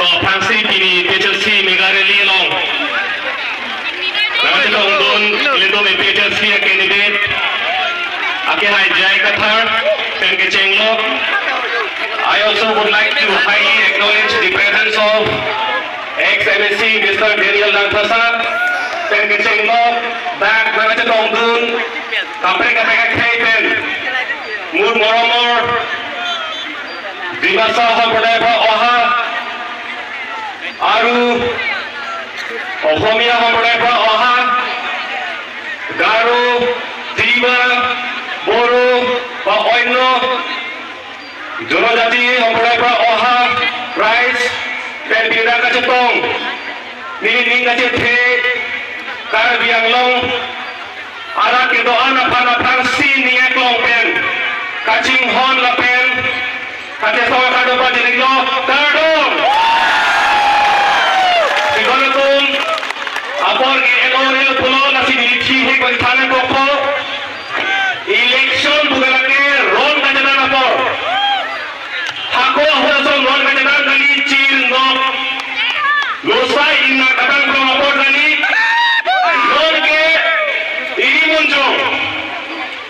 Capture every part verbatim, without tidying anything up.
Aphrangsi pini A P H L C mega rally along nangchetongdun ilitum A P H L C a candidate akehai J I Kathar pen kechenglok. I also would like to highly acknowledge the presence of ex M A C Mister Daniel Langthasa pen kechenglok dak nangchetongdun kaprek kaprek akhei pen mur moromor Dimasa Sampradaya pra oha aru Ohomia Sampradaya pra oha Garo, Tiwa, Boro ba oinno Jonojati Sampradaya pra oha rais pen pini nangkachetong neli ning kachethe Karbi Anglong arat kedo-an aphan aphrangsi ning eklong pen kachinghon lapen kachesong akardom pajirlo, kardom. Sidon atum apor ke elo rel pulo lasi neli thihek pen than-an kokpo. Election pu ke lake ron kachedan apor. Hako ahut ason ron kachedan kali, chirnok losai ingna kadang prong apor kali. Ron ke ili munjong,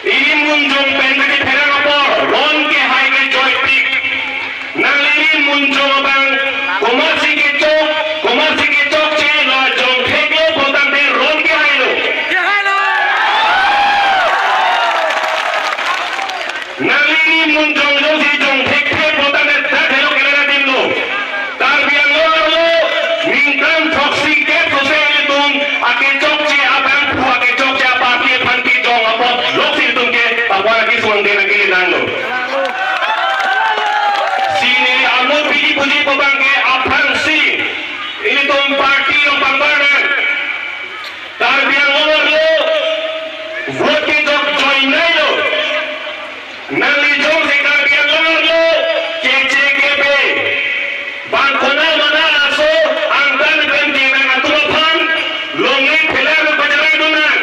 ili munjong pen kachepherang apor ron kehai ke joipik. Nangli ili munjong abang komatsi kechok, komatsi kechokche la jongtheklo pulotangte ron kehailo. Nangli ili munjong jongsi jongthekthe pulotangte dak helo kelang adim lo. Karbi Anglong arlo ningkan throksi kep sose ilitum akechokche abangphu, akechokche aparty aphan kejong apot loksi ilitum ke pangwar akisung den akele nanglo. Sini amut pidi puji pabang ke aphrangsi ilitum party along pangbar nang. Karbi Anglong arlo vote kejok joinailo. Nangli jongsi Karbi Anglong arlo keche kepe bang konat mana aso angtan pen kenang atum aphan longle phelar pacharai dun nang.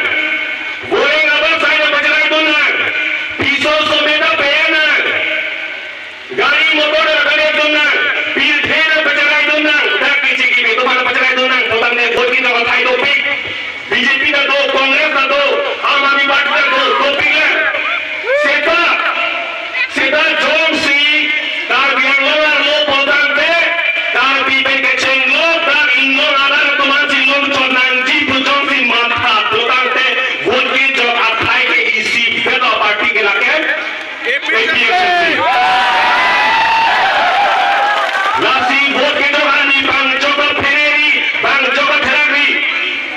Boreng abang sai pacharai dun nang. Piso someta pe nang. Gari motor pacharai dun nang. Pirthe pacharai dun nang. Dak keche kepe atum aphan pacharai dun nang. Pulotangte vote kejok athai dopik. B J P ta do, Congress ta do, Aam Aadmi Party ta do, dopik lang. Seta, seta jongsi Karbi Anglong arlo pulotangte Karbi pen kechenglok dak inglong arat atum aphansi longchot nangji pu jongsi matha pulotangte vote kejok athai ke isi beto party ke lake A P H L C. Lasi vote kejok arni bang jok aphereri, bang jok aphereri.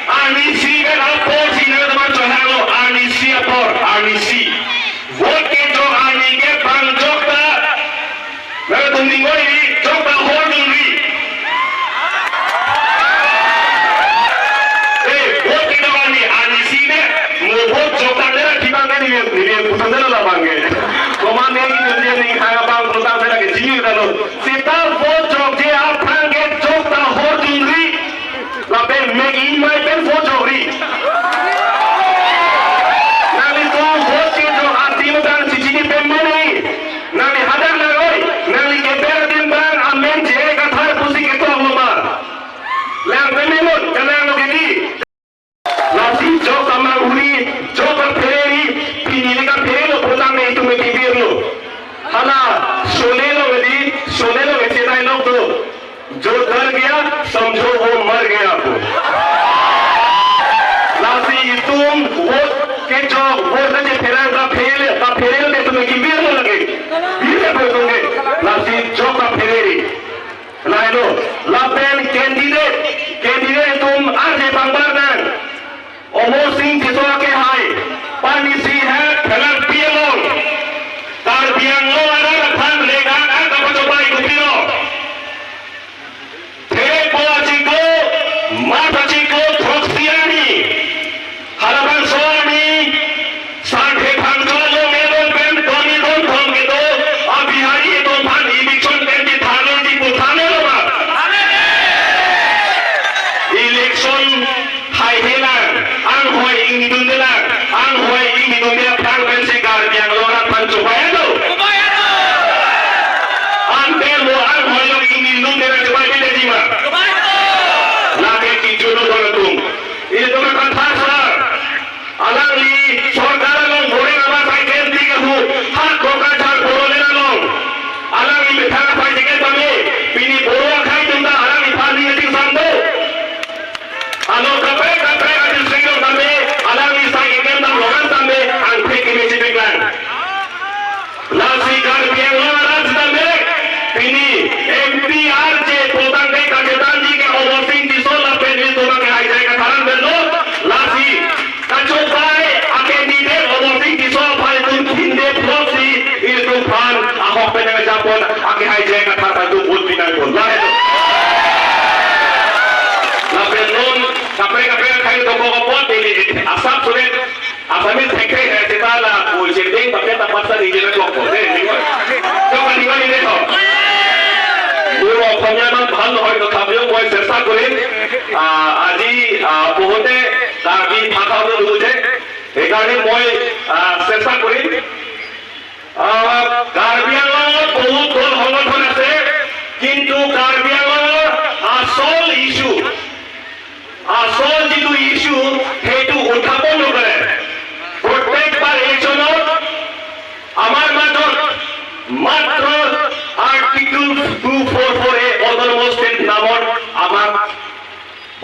Arnisi pen apor si nangtum chohanglo, arnisi apor, arnisi. Vote kejok arni ke bang jok ta nangtum ning oi ri, jok ta hor dun ri. Eh, vote kejok arni, arnisi ne, mo vote jok tangte ra kibang ke neli, neli pusang dela labang ke. Komat ne ki neli ning hang abang pulotangte ra ke jingir dalo. Seta vote jokje aphrang ke jok ta hor dun ri. Lapen mek imai pen vote jok ri. Nanglitum vote kejok adim tang chichini pen mene. Nangli hadak lang oi, nangli keber adim bang amen J I Kathar pusi ketok lomar. Lang pen memon, kalang lo kedi. Lasi jok ta mang huri, jok ta phereri, pini le kapherelo pulotangte itum ke kebirlo. Hala, sole lo kedi, sole lo kedi, chedai lo do. जो डर गया, समझो वो मर गया pu. Lasi itum vote kejok, vote kachepherang kaphere, kaphere te itum kebirlo lake. Bir le itum ke. Lasi jok kaphereri. Lailo, lapen candidate, candidate atum arje pangbar nang. Omor Sing Tisso akehai, panisi hek phelar pi along Karbi Anglong arat aphan legang an kapachobei kopilo. Therek po achiklo, March achiklo throksi arni, halabangso arni, Sanghe Phangcho along elong pen doni don thom kedo a Bihari atum aphan election pen di thane di pu thane lo ma. Hai jai kathar satu vote pinang pon. Lahelo. Lapen non kaprek kaprek akhai dokok apot neli asap sulit. Assamese thekthe hai seta la ul chinding pakai tapat sa ningje na klok ko. Dei, ningko. Coba ningko ningje ko. Buro Okhomia non bhal nohoi, tothapiyo moi chesta korim. Ah, আজি, ah, বহুতে কাৰ্বি ভাষা নুবুজে। সেইকাৰণে মই, ah, চেষ্টা কৰিম। আহ, কাৰ্বি আংলঙত বহুত দল সংগঠন আছে, কিন্তু কাৰ্বি আংলঙৰ আচল ইছ্যু, আচল যিটো ইছ্যু, সেইটো উত্থাপন নকৰে। প্ৰত্যেকবাৰ ইলেকশ্যনত আমাৰ মাজত মাত্ৰ article two for for a autonomous state নামত আমাক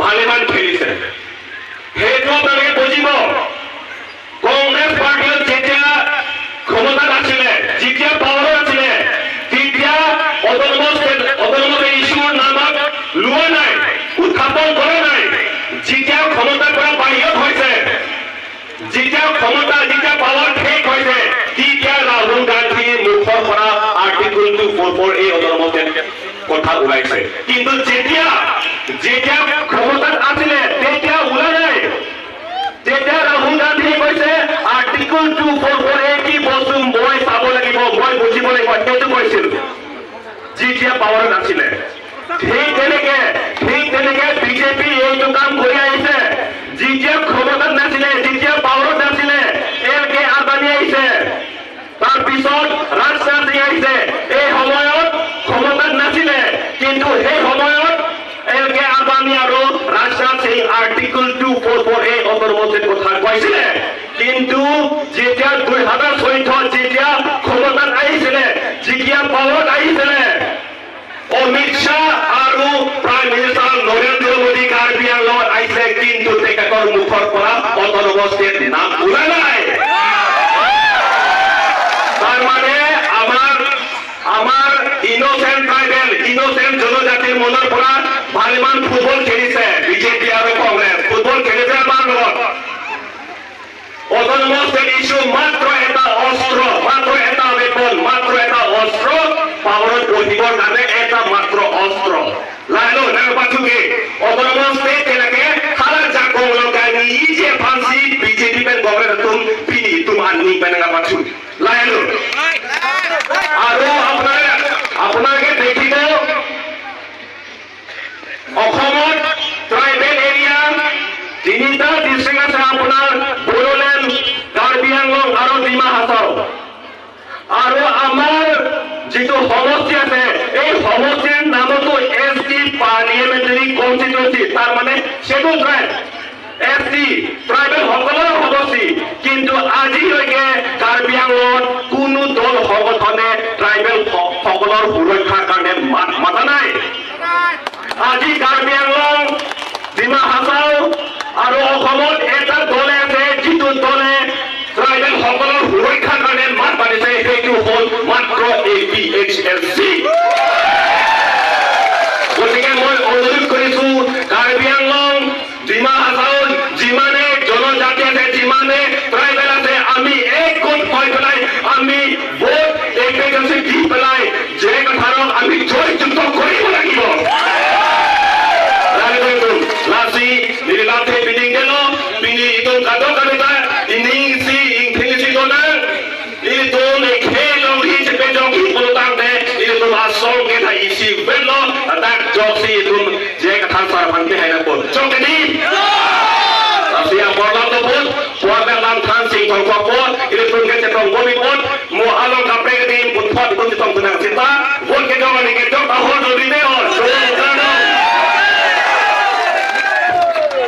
ভালেমান খেলিছে। সেইটো আপোনালোকে বুজিব। কংগ্ৰেছ পাৰ্টিয়ে যেতিয়া ক্ষমতাত আছিলে, যেতিয়া পাৱাৰত আছিলে, তেতিয়া অট'নমাছ ষ্টেট, অট'নমাছ ইছ্যুৰ নামত লোৱা নাই, উত্থাপন কৰা নাই। যেতিয়া ক্ষমতাৰ পৰা বাহিৰত হৈছে, যেতিয়া ক্ষমতা, যেতিয়া পাৱাৰ শেষ হৈছে, তেতিয়া ৰাহুল গান্ধীৰ মুখৰ পৰা article two for for a autonomous state কথা ওলাইছে। কিন্তু যেতিয়া, যেতিয়া ক্ষমতাত আছিলে, তেতিয়া ওলা নাই। তেতিয়া ৰাহুল গান্ধীয়ে কৈছে, "আৰ্টিকল টু ফ'ৰ ফ'ৰ এ কি বস্তু মই চাব লাগিব, মই বুজিব লাগিব," সেইটো কৈছিল। যেতিয়া পাৱাৰত আছিলে, ঠিক তেনেকে, ঠিক তেনেকে বিজেপি এইটো কাম কৰি আহিছে। যেতিয়া ক্ষমতাত নাছিলে, যেতিয়া পাৱাৰত নাছিলে, এল কে আদানী আহিছে, তাৰ পিছত ৰাজনাথ সিং আহিছে। এই সময়ত ক্ষমতাত নাছিলে, কিন্তু সেই সময়ত এল কে আদানী আৰু Rajnath Singh article two for for a autonomous কথা কৈছিলে। কিন্তু যেতিয়া দুই হাজাৰ চৈধ্যত যেতিয়া ক্ষমতাত আহিছিলে, যেতিয়া পাৱাৰত আহিছিলে, অমিত শ্বাহ আৰু প্ৰাইম মিনিষ্টাৰ নৰেন্দ্ৰ মোদী কাৰ্বি আংলঙত আহিছে, কিন্তু তেখেতৰ মুখৰ পৰা অট'নমাছ ষ্টেট নাম ওলা নাই। তাৰমানে আমাৰ, আমাৰ ইনচেণ্ট ট্ৰাইবেল, ইনচেণ্ট জনজাতিৰ মনৰ পৰা ভালেমান ফুটবল খেলিছে বিজেপি আৰু কংগ্ৰেছ, ফুটবল খেলিছে আমাৰ লগত। অট'নমাছ ষ্টেট ইছ্যু মাত্ৰ এটা অস্ত্ৰ, মাত্ৰ এটা ৱেপন, মাত্ৰ এটা অস্ত্ৰ, পাৱাৰত বহিবৰ কাৰণে এটা মাত্ৰ অস্ত্ৰ। Lahelo, nangpathu ke, autonomous state ke lake hala jakong along kani ije aphansi BJP pen Congress atum pini itum aning pen nangpathu. Lahelo. আৰু আপোনাৰ, আপোনালোকে দেখিব, অসমত ট্ৰাইবেল এৰিয়া তিনিটা ডিষ্ট্ৰিক্ট আছে, আপোনাৰ বড়োলেণ্ড, কাৰ্বি আংলং আৰু ডিমা হাছাও। আৰু আমাৰ যিটো সমষ্টি আছে, এই সমষ্টিৰ নামতো এছ টি পাৰ্লিয়ামেণ্টাৰী কনষ্টিটুৱেঞ্চি, তাৰমানে শ্বেডুল ট্ৰাইব, এছ টি ট্ৰাইবেল সকলৰ সমষ্টি। কিন্তু আজিলৈকে কাৰ্বি আংলঙত কোনো দল সংগঠনে ট্ৰাইবেল স-, সকলৰ সুৰক্ষাৰ কাৰণে মাত মাতা নাই। আজি কাৰ্বি আংলং, ডিমা হাছাও আৰু অসমত এটা দল